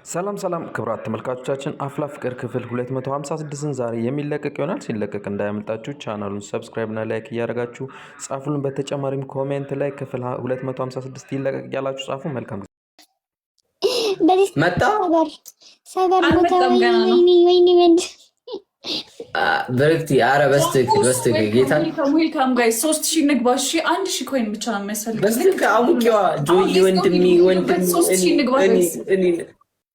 ሰላም ሰላም ክብራት ተመልካቾቻችን፣ አፍላ ፍቅር ክፍል 256ን ዛሬ የሚለቀቅ ይሆናል። ሲለቀቅ እንዳያመልጣችሁ ቻናሉን subscribe እና like እያደረጋችሁ ጻፉልን። በተጨማሪም comment ላይ ክፍል 256 ይለቀቅ እያላችሁ ጻፉ። መልካም ጊዜ። መጣ። ሰበር ቦታ። አልመጣም፣ ገና ነው። ወይኔ ወይኔ ወንድ። በርክቲ፣ አረ በስትክክል በስትክክል ጌታ። Welcome guys፣ 3000 ንግባ። እሺ፣ 1000 coin ብቻ ነው የሚያስፈልገው። በስትክክል አሙቂዋ ጆይ ወንድሜ ወንድሜ። 3000 ንግባ guys።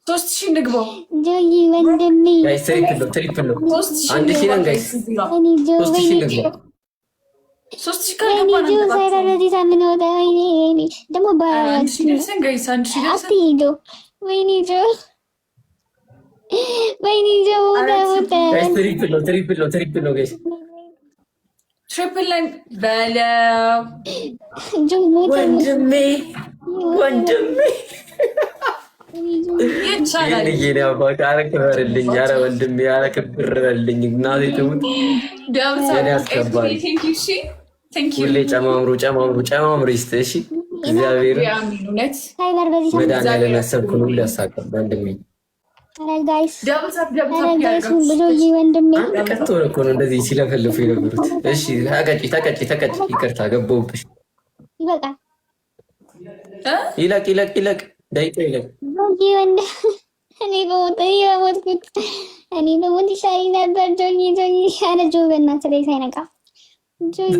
3000 ንግባ። ጆይ ወንድሜ። Guys፣ triple ነው፣ triple ነው። 3000 1000 ንግባ ነን guys። Guys እዚህ ጋር። ወይኔ ጆ። 3000 ወይኔ ንግባ። 3000 ወይኔ ካልገባን ጆ ሳይበር አንገባቸውም። በዚህ ሳምንት ወጣ። ወይኔ ወይኔ ደግሞ 1000 ደርሰን guys፣ 1000 ደርሰን። አትሂዱ። ወይኔ ጆ፣ ወይኔ ጆ፣ ሞተ ሞተ። Guys፣ triple ነው፣ triple ነው፣ triple ነው guys። Triple ላይ በለው። ጆ ሞተ። ወንድሜ ወንድሜ። ወይኔ ጆ። ይቻላል። ይህን የኔ አባት፣ አረ ክበርልኝ፣ አረ ወንድሜ፣ አረ ክብር በልልኝ። እናቴ ትሙት የኔ አስከባሪ። Thank you፣ እሺ፣ thank you። ሁሌ ጨማምሩ ጨማምሩ ጨማምሩ ይስጥ። እሺ፣ እግዚአብሔር አሚን፣ እውነት። ሳይበር በዚህ ሳምንት። መድኃኒዓለም ያሰብኩን ሁሉ ያሳካል ወንድሜ። ኧረ guys። Double tap፣ double ኧረ tap guys። ያደርጋችሁ። ጆዬ ወንድሜ። አንድ ቀጥ ሆነ እኮ ነው እንደዚህ ሲለፈልፉ የነበሩት። እሺ፣ ተቀጪ ተቀጪ ተቀጪ። ይቅርታ ገባሁብሽ። ይበቃል። እ? ይለቅ ይለቅ ይለቅ፣ ደቂቃ ይለቅ። ጆዬ ወንድ፣ እኔ በሞት፣ እኔ በሞትኩት፣ እኔ በሞት ይሻለኝ ነበር። ጆዬ ጆዬ፣ ኧረ ጆ በእናትህ ላይ ሳይነቃ ጆዬ።